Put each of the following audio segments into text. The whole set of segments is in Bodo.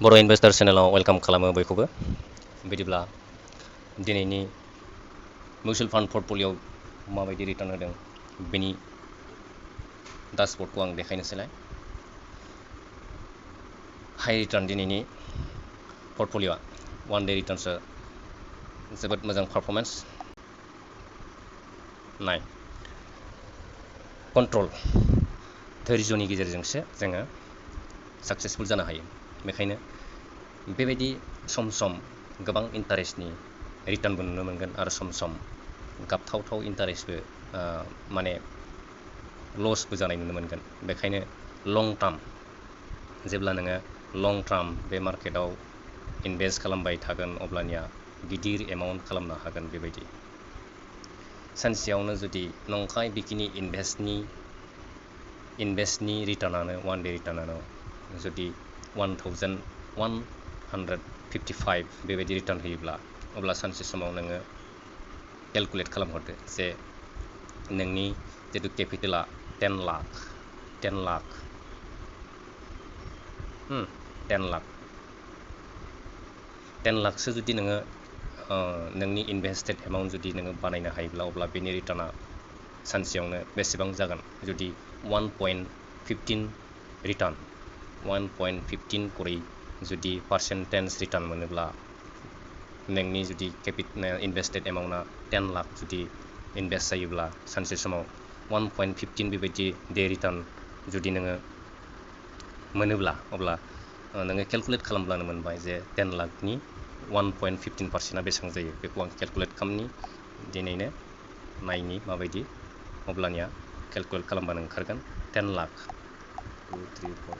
बर' इनभेस्टर चेनेलाव वेलकाम खालामो बयखौबो। बिदिब्ला दिनैनि मिउचुवेल फान्ड पर्टफलिय'आव माबायदि रिटार्न होदों बेनि डासबर्डखौ आं देखायनोसैलाय। हाई रिटार्न दिनैनि पर्टफलिय'आ वान डे रिटार्नसो जोबोद मोजां पारफरमेन्स। नाय कन्ट्रल धैर्यनि गेजेरजोंसो जोङो साक्सेसफुल जानो हायो। बेखायनो बेबायदि सम सम गोबां इन्टारेस्टनि रिटार्नबो नुनो मोनगोन आरो सम सम गाबथावथाव इन्टारेस्टबो माने लसबो जानाय नुनो मोनगोन। बेखायनो लं टार्म जेब्ला नोङो लं टार्म बे मार्केटाव इनभेस्ट खालामबाय थागोन अब्लानिया गिदिर एमाउन्ट खालामनो हागोन। बेबायदि सानसेयावनो जुदि नंखाय बिखिनि इनभेस्टनि रिटार्नानो वान डे रिटार्नानो जुदि 1155 बेबायदि रिटार्न होयोब्ला अब्ला सानसे समाव नोङो केलकुलेट खालामहरदो जे नोंनि जितु केपिटेला 10 लाखसो जुदि नोङो नोंनि इनभेस्टेड एमाउन्ट जुदि नोङो बानायनो हायोब्ला अब्ला बेनि रिटार्ना सानसेयावनो बेसेबां जागोन। जुदि 1.15 रिटार्न 1.15 करै जुदि पार्सेन्टेज रिटार्न मोनोब्ला नोंनि जुदि इनभेस्टेड एमाउन्टआ 10 लाख जुदि इनभेस्ट जायोब्ला सानसे समाव 1.15 बेबायदि डे रिटार्न जुदि नोङो मोनोब्ला अब्ला नोङो केलकुलेट खालामब्लानो मोनबाय जे 10 लाखनि 1.15%आ बेसेबां जायो। बेखौ आं केलकुलेट खालामनि दिनैनो नायनि माबायदि, अब्लानिया केलकुलेट खालामबानो ओंखारगोन। 10 लाख 2 3 4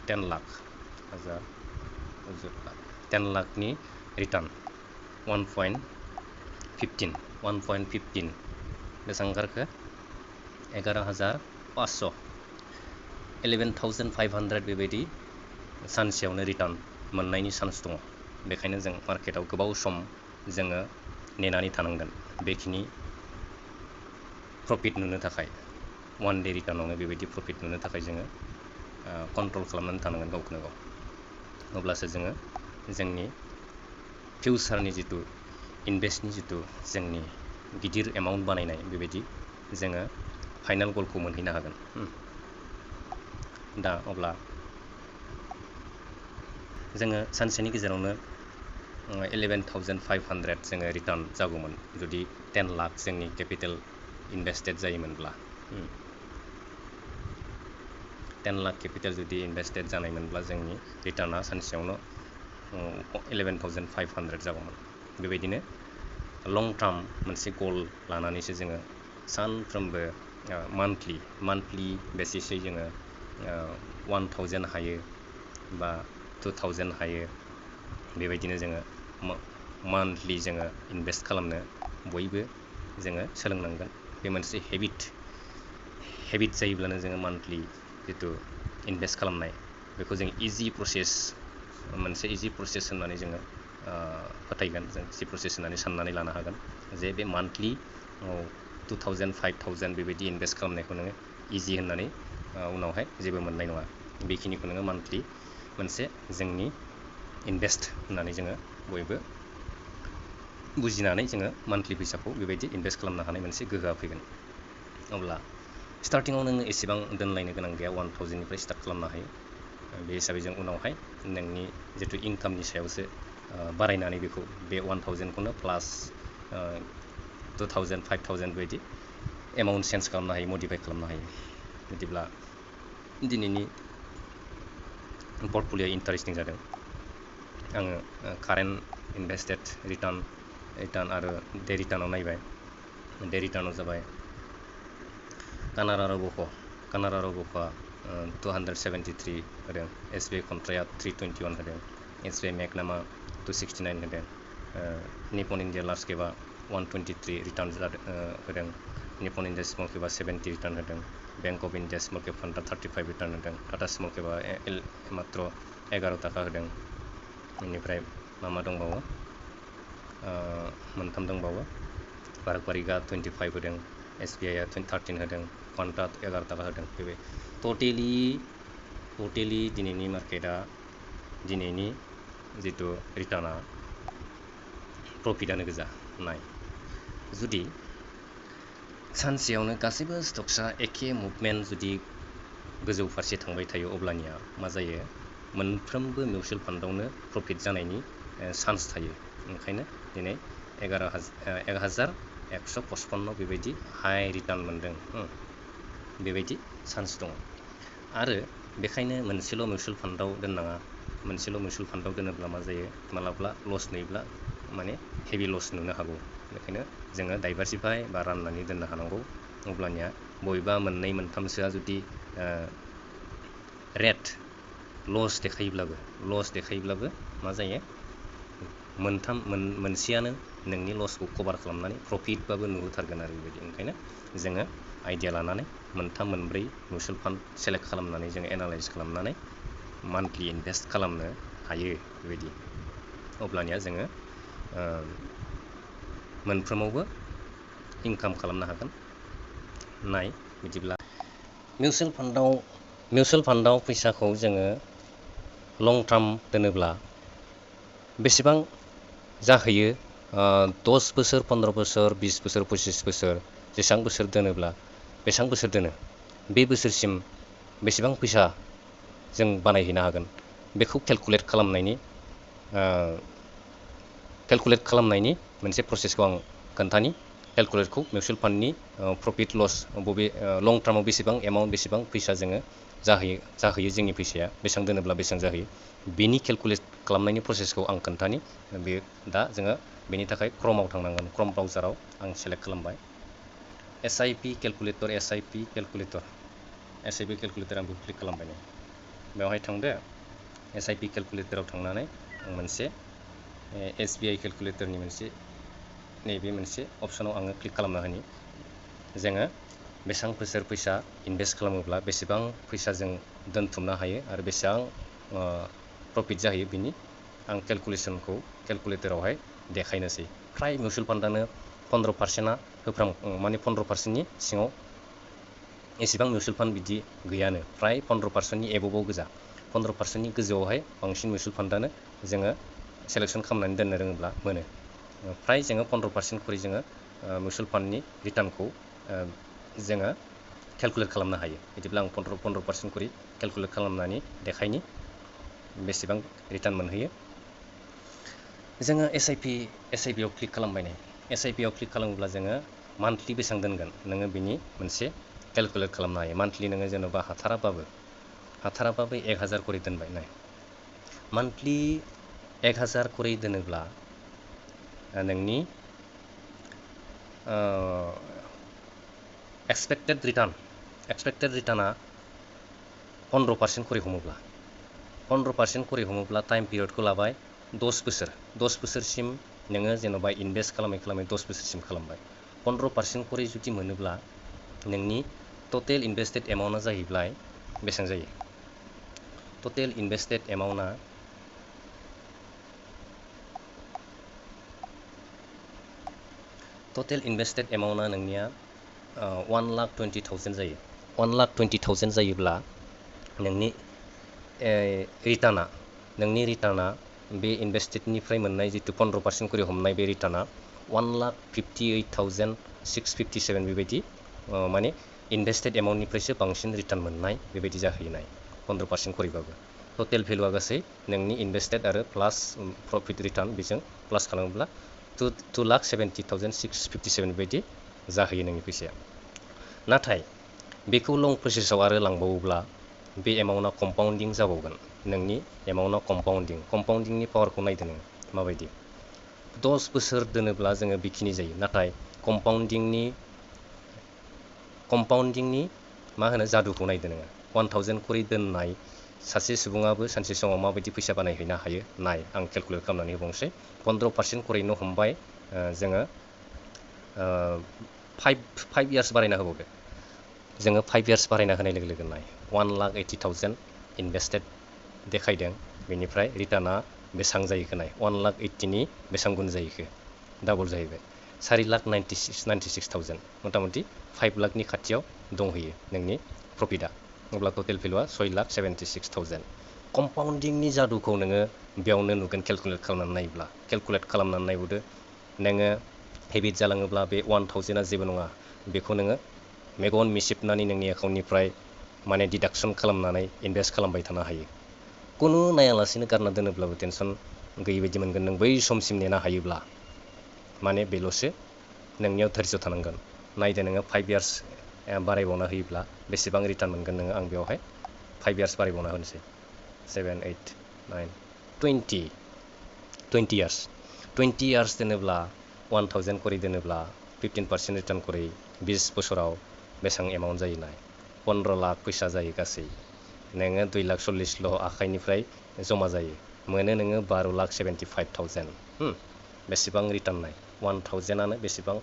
10 लाख 10 लाखनि रिटार्न 1.15 बेसेबां ओंखारखो 11,500 11,500 बेबायदि सानसेयावनो रिटार्न मोननायनि चान्स दङ। बेखायनो जों मार्केटाव गोबाव सम जोङो नेनानै थानांगोन बेखिनि प्रफिट नुनो थाखाय। वान डे रिटार्नावनो बेबायदि प्रफिट नुनो थाखाय जोङो कन्ट्रल खालामनानै थानांगोन गावखौनो गाव। अब्लासो जोङो जोंनि फिउचारनि जितु इनभेस्टनि जितु जोंनि गिदिर एमाउन्ट बानायनाय बेबायदि जोङो फाइनाल गलखौ मोनहैनो हागोन। दा अब्ला जोङो सानसेनि गेजेरावनो 11,500 जोङो रिटार्न जागौमोन जुदि 10 लाख जोंनि केपिटेल इनभेस्टेड जायोमोनब्ला। 10 लाख केपिटेल जुदि इनभेस्टेड जानायमोनब्ला जोंनि रिटार्ना सानसेयावनो 11,500 जागौमोन। बेबायदिनो लं टार्म मोनसे गल लानानैसो जोङो सानफ्रोमबो मान्थलि बेसिसै जोङो 1,000 हायो बा 2,000 हायो। बेबायदिनो जोङो मान्थलि जोङो इनभेस्ट खालामनो बयबो जोङो सोलोंनांगोन। बे मोनसे हेबिट जायोब्लानो जोङो मान्थलि जितु इनभेस्ट खालामनाय बेखौ जों मोनसे इजि प्रसेस होननानै जोङो फोथायगोन। जों इजि प्रसेस होननानै साननानै लानो हागोन जे बे मान्थलि 2,000 5,000 बेबायदि इनभेस्ट खालामनायखौ नोङो इजि होननानै उनावहाय जेबो मोननाय नङा। बेखिनिखौ नोङो मान्थलि मोनसे जोंनि इनभेस्ट होननानै जोङो बयबो बुजिनानै जोङो मान्थलि फैसाखौ बेबायदि इनभेस्ट खालामनो हानाय मोनसे गोहोआ फैगोन। अब्ला स्टार्टिङाव नोङो एसेबां दोनलायनो गोनां गैया, 1,000निफ्राय स्टार्ट खालामनो हायो। बे हिसाबै जों उनावहाय नोंनि जितु इनकामनि सायावसो बारायनानै बेखौ बे 1,000खौनो प्लास 2,000 5,000 बेबायदि एमाउन्ट चेन्ज खालामनो हायो, मडिफाइ खालामनो हायो। बिदिब्ला दिनैनि पर्टफलिय'आ इन्टारेस्टिं जादों। आङो कारेन्ट इनभेस्टेड रिटार्न आरो डे रिटार्नाव नायबाय। डे रिटार्नाव जाबाय कानारा रब'क' 273 होदों, SBI कन्ट्राया 321 होदों, SBI मेगनामा 269 होदों, निपन इन्डिया लार्ज केपआ 123 रिटार्न होदों, निपन इन्डिया स्मल केपआ 70 रिटार्न होदों, bank of India small cap फान्डआ 35 रिटार्न होदों, टाटा स्मल केपआ मात्र 11 थाखा होदों। बेनिफ्राय मा दंबावो, मोनथाम दंबावो। भारत बारिगा 25 होदों, SBIआ 13 होदों, फान्डआ 11 थाखा होदों। टटेलि टटेलि दिनैनि मार्केटआ दिनैनि जितु रिटार्नआ प्रफिटआनो गोजा नाय जुदि सानसेयावनो गासैबो स्टक्सआ एखे मुभमेन्ट जुदि गोजौ फारसे थांबाय थायो अब्लानिया मा जायो मोनफ्रोमबो मिउचुवेल फान्डआवनो प्रफिट जानायनि चान्स थायो ओंखायनो दिनै 11,155 बेबायदि हाई रिटार्न मोनदों बेबायदि चान्स दङ आरो बेखायनो मोनसेल' मिउचुवेल फान्डआव दोननाङा मोनसेल' मिउचुवेल फान्डआव दोनोब्ला मा जायो मालाब्ला लस नुयोब्ला माने हेभि लस नुनो हागौ बेखायनो जोङो डाइभारसिफाइ बा राननानै दोननो हानांगौ अब्लानिया बबेबा मोननै मोनथामसोआ जुदि रेट लस देखायोब्लाबो मा जायो मोनसेयानो नोंनि लसखौ कभार खालामनानै प्रफिटबाबो नुहोथारगोन आरो बेबायदि ओंखायनो जोङो आइडिया लानानै मोनथाम मोनब्रै मिउचुवेल फान्ड सेलेक्ट खालामनानै जोङो एनालाइज खालामनानै मान्थलि इनभेस्ट खालामनो हायो बेबायदि अब्लानिया जोङो मोनफ्रोमावबो इनकाम खालामनो हागोन नाय बिदिब्ला मिउचुवेल फान्डआव फैसाखौ जोङो लं टार्म दोनोब्ला बेसेबां जाहैयो 10 बोसोर 15 बोसोर 20 बोसोर 25 बोसोर जेसेबां बोसोर दोनोब्ला बेसेबां बोसोर दोनो बे बोसोरसिम बेसेबां फैसा जों बानायहैनो हागोन बेखौ केलकुलेट खालामनायनि मोनसे प्रसेसखौ आं खोन्थानि केलकुलेटखौ मिउचुवेल फान्डनि प्रफिट लस बबे लं टार्माव बेसेबां एमाउन्ट बेसेबां फैसा जोङो जाहैयो जोंनि फैसाया बेसेबां दोनोब्ला बेसेबां जाहैयो बेनि केलकुलेट खालामनायनि प्रसेसखौ आं खोन्थानि बे दा जोङो बेनि थाखाय क्रमआव थांनांगोन क्रम ब्राउजाराव आं सेलेक्ट खालामबाय SIP केलकुलेटर आं बेखौ क्लिक खालामबाय बेवहाय थांदो SIP केलकुलेटराव थांनानै आं मोनसे SBI केलकुलेटरनि नैबे मोनसे अपसनाव आङो क्लिक खालामना होनि जोङो बेसेबां बोसोर फैसा इनभेस्ट खालामोब्ला बेसेबां फैसा जों दोनथुमनो हायो आरो बेसेबां प्रफिट जाहैयो बिनि आं केलकुलेसनखौ केलकुलेटरावहाय देखायनोसै फ्राय मिउचुवेल फान्डआनो 15%आ माने 15%नि सिङाव एसेबां मिउचुवेल फान्ड बिदि गैयानो फ्राय 15%नि एबभाव गोजा 15%नि गोजौआवहाय बांसिन मिउचुवेल फान्डआनो जोङो सेलेक्सन खालामनानै दोननो रोङोब्ला मोनो फ्राय जोङो 15% खरि जोङो मिउचुवेल फान्डनि रिटार्नखौ जोङो केलकुलेट खालामनो हायो बिदिब्ला आं 15% खरि केलकुलेट खालामनानै देखायनि बेसेबां रिटार्न मोनहैयो जोङो SIP आव क्लिक खालामबाय SIP आव क्लिक खालामोब्ला जोङो मान्थलि बेसेबां दोनगोन नोङो बिनि मोनसे केलकुलेट खालामनो हायो मान्थलि नोङो जेनेबा हाथाराबाबो 1000 खरि दोनबाय मान्थलि 1000 खरि दोनोब्ला नोंनि एक्सपेक्टेड रिटार्नआ 15% खरि हमोब्ला 15% खरि हमोब्ला टाइम पिरियडखौ लाबाय 10 बोसोरसिम नोङो जेनेबा इनभेस्ट खालामै 10 बोसोरसिम खालामबाय 15% खरि जुदि मोनोब्ला नोंनि टटेल इनभेस्टेड एमाउन्टआ जाहैबाय बेसेबां जायो टटेल इनभेस्टेड एमाउन्टआ नोंनिया 1,20,000 जायो 1,20,000 जायोब्ला नोंनि रिटार्नआ बे इनभेस्टेडनिफ्राय मोननाय जितु 15% खरि हमनाय बे रिटार्नआ 1,58,657 बेबायदि माने इनभेस्टेड एमाउन्टनिफ्रायसो बांसिन रिटार्न मोननाय बेबायदि जाहैनाय 15% खरिबाबो टटेल भेलुआ गासै नोंनि इनभेस्टेड आरो प्लास प्रफिट रिटार्न बेजों प्लास खालामोब्ला 2,70,657 बेबायदि जाहैयो नोंनि फैसाया नाथाय बेखौ लं प्रसेसआव आरो लांबावोब्ला बे एमाउन्टआ कम्पाउन्डिं जाबावगोन नोंनि एमाउन्टआ कम्पाउन्डिंनि पावारखौ नायदो नोङो माबायदि 10 बोसोर दोनोब्ला जोङो बेखिनि जायो नाथाय कम्पाउन्डिंनि मा होनो जादुखौ नायदो नोङो 1000 खरि दोननाय सासे सुबुङाबो सानसे समाव माबायदि फैसा बानायहैनो हायो नाय आं केलकुलेट खालामनानै होबावनोसै 15% खरिनो हमबाय जोङो 5 इयार्स बारायना होबावदो जोङो 5 इयार्स बारायना होनाय लोगो लोगो नाय 1,80,000 इनभेस्टेड देखायदों बेनिफ्राय रिटार्नआ बेसेबां जाहैखो नाय 1,80,000नि बेसेबां गुन जाहैखो डाबल जाहैबाय 4,96,000 मथा मथि 5 लाखनि खाथियाव दंहैयो नोंनि प्रफिटआ अब्ला टटेल भेलुआ 6,76,000 कम्पाउन्डिंनि जादुखौ नोङो बेयावनो नुगोन केलकुलेट खालामनानै नायबोदो नोङो हेबिट जालाङोब्ला बे 1,000आ जेबो नङा बेखौ नोङो मेगन मिसिबनानै नोंनि एकाउन्टनिफ्राय माने डिडाक्सन खालामनानै इनभेस्ट खालामबाय थानो हायो कुनु नायालासेनो गारना दोनोब्लाबो टेनसन गैयै बायदि मोनगोन नों बै समसिम नेनो हायोब्ला माने बेल'सो नोंनियाव धैर्य थानांगोन नायदो नोङो 5 इयार्स बारायबावना होयोब्ला बेसेबां रिटार्न मोनगोन नोङो आं बेवहाय 5 इयार्स बारायबावना होनोसै 7 8 9 20 इयार्स दोनोब्ला 1,000 करि दोनोब्ला 15% रिटार्न करि 20 बोसोराव बेसेबां एमाउन्ट जायो नाय 15 लाख फैसा जायो गासै नोङो 2,40,000 आखाइनिफ्राय जमा जायो मोनो नोङो 12,75,000 बेसेबां रिटार्न नाय 1,000आनो बेसेबां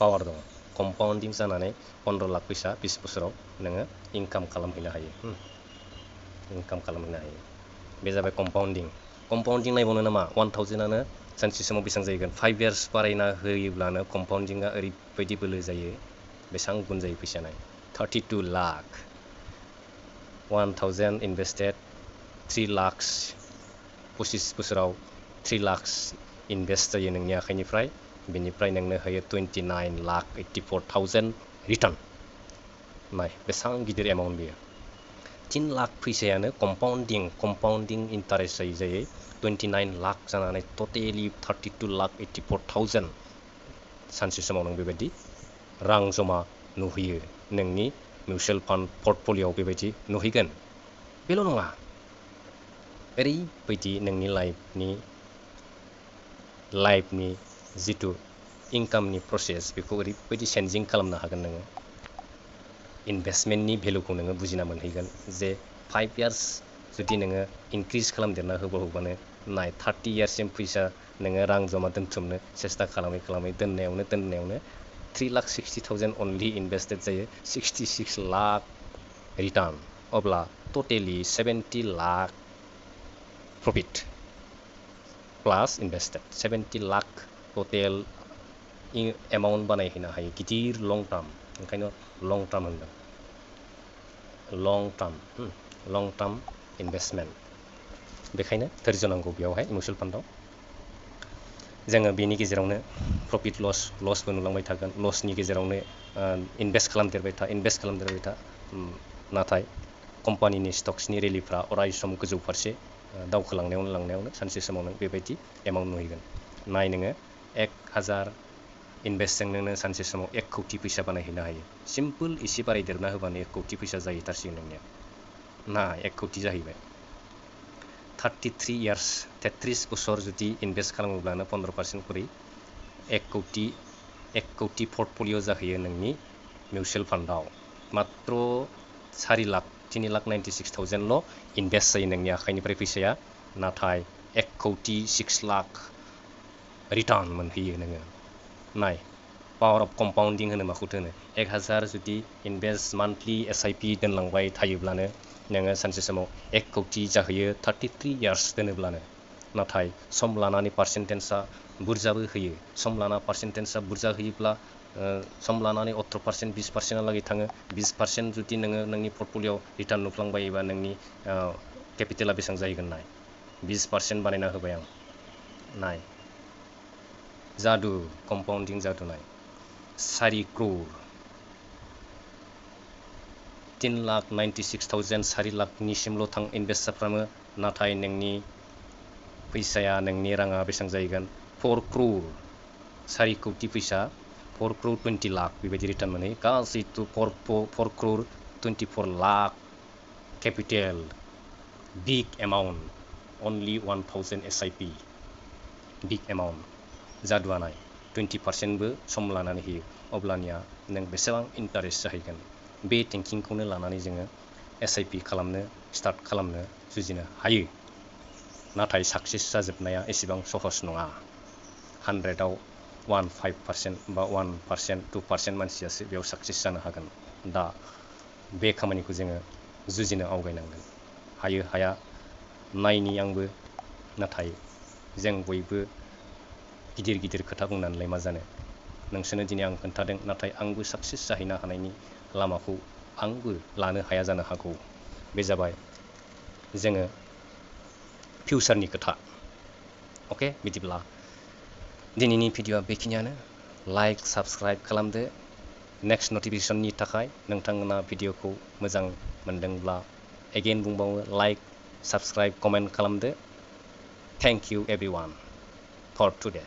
पावार दङ कम्पाउन्डिं जानानै 15 लाख फैसा 20 बोसोराव नोङो इनकाम खालामहैनो हायो बे जाबाय कम्पाउन्डिं नायबावनो नामा 1,000आनो सानसे समाव बेसेबां जाहैगोन 5 इयार्स बारायना होयोब्लानो कम्पाउन्डिंआ ओरैबायदि बोलो जायो बेसेबां गुन जायो फैसाया नाय 32 लाख 1,000 इनभेस्टेड 3 लाख 25 बोसोराव 3 लाख इनभेस्ट जायो नोंनि आखाइनिफ्राय बेनिफ्राय नोंनो होयो 29,84,000 रिटार्न नाय बेसेबां गिदिर एमाउन्ट बेयो 3 लाख फैसायानो कम्पाउन्डिं इन्टारेस्ट जायै 29 लाख जानानै टटेलि 32,84,000 सानसे समाव नों बेबायदि रां जमा नुहैयो नोंनि मिउचुवेल फान्ड पर्टफलिय'आव बेबायदि नुहैगोन बेल' नङा ओरैबायदि नोंनि लाइफनि जिथु इनकामनि प्रसेस बेखौ ओरैबायदि चेन्जिं खालामनो हागोन नोङो इनभेस्टमेन्टनि भेलुखौ नोङो बुजिना मोनहैगोन जे 5 इयार्स जुदि नोङो इनक्रिज खालामदेरना होबावोबानो नाय 30 इयार्ससिम फैसा नोङो रां जमा दोनथुमनो सेस्था खालामै दोननायावनो 3,60,000 अनलि इनभेस्टेड जायो 66 लाख रिटार्न अब्ला टटेलि 70 लाख प्रफिट प्लास इनभेस्टेड 70 लाख टटेल एमाउन्ट बानायहैनो हायो गिदिर लं टार्म ओंखायनो लं टार्म होनदों लं टार्म इनभेस्टमेन्ट बेखायनो धैर्य नांगौ बेयावहाय मिउचुवेल फान्डआव जोङो बेनि गेजेरावनो प्रफिट लसबो नुलांबाय थागोन लसनि गेजेरावनो इनभेस्ट खालामदेरबाय था नाथाय कम्पानिनि स्टक्सनि रेलिफ्रा अराय सम गोजौ फारसे दावखोलांनायावनो सानसे समाव नों बेबायदि एमाउन्ट नुहैगोन नाय नोङो 1,000 इनभेस्टजोंनो नों सानसे समाव 1 कौटि फैसा बानायहैनो हायो सिम्पोल एसे बारायदेरना होबानो 1 कौटि फैसा जाहैथारसिगोन नोंनिया ना 1 कौटि जाहैबाय 33 बोसोर जुदि इनभेस्ट खालामोब्लानो 15% करि 1 कौटि पर्टफलिय' जाहैयो नोंनि मिउचुवेल फान्डआव मात्र 3,96,000ल' इनभेस्ट जायो नोंनि आखाइनिफ्राय फैसाया नाथाय 1 कौटि 6 लाख रिटार्न मोनहैयो नोङो नाय पावार अफ कम्पाउन्डिं होनो माखौथो होनो 1,000 जुदि इनभेस्ट मान्थलि SIP दोनलांबाय थायोब्लानो नोङो सानसे समाव 1 कौटि जाहैयो 33 इयार्स दोनोब्लानो नाथाय सम लानानै पार्सेन्टेजआ बुरजाबो होयो सम लाना पार्सेन्टेजआ बुरजा होयोब्ला सम लानानै 18% 20% लागै थाङो 20% जुदि नोङो नोंनि पर्टफलिय'आव रिटार्न नुफ्लांबायोबा नोंनि केपिटेला बेसेबां जाहैगोन नाय 20% बानायना होबाय आं नाय जादु कम्पाउन्डिं जादु नाय 4 crore 3,96,000 4 लाखनिसिमल' इनभेस्ट जाफ्रामो नाथाय नोंनि फैसाया नोंनि राङा बेसेबां जाहैगोन 4 crore 4 कौटि फैसा 4 crore 20 लाख बेबायदि रिटार्न मोनहैयो गासै 4 crore 24 lakh capital big amount only 1,000 SIP big amount जादुआ नाय 20%बो सम लानानै होयो अब्लानिया नों बेसेबां इन्टारेस्ट जाहैगोन बे थिंकिंखौनो लानानै जोङो SIP खालामनो स्टार्ट खालामनो जुजिनो हायो नाथाय साक्सेस जाजोबनाया एसेबां सहस नङा 100आव 1.5% बा 1% 2% मानसियासो बेयाव साक्सेस जानो हागोन दा बे खामानिखौ जोङो जुजिनो आवगायनांगोन हायो हाया नायनि आंबो नाथाय जों बयबो गिदिर खोथा बुंनानैलाय मा जानो नोंसोरनो दिनै आं खोन्थादों नाथाय आंबो साक्सेस जाहैनो हानायनि लामाखौ आंबो लानो हाया जानो हागौ बे जाबाय जोङो फिउचारनि खोथा अके बिदिब्ला दिनैनि भिडिअ'आ बेखिनियानो लाइक साबस्क्राइब खालामदो नेक्स्ट नटिफिकेसननि थाखाय नोंथांमोना भिडिअ'खौ मोजां मोनदोंब्ला एगेन बुंबावो लाइक साबस्क्राइब कमेन्ट खालामदो thank you everyone four today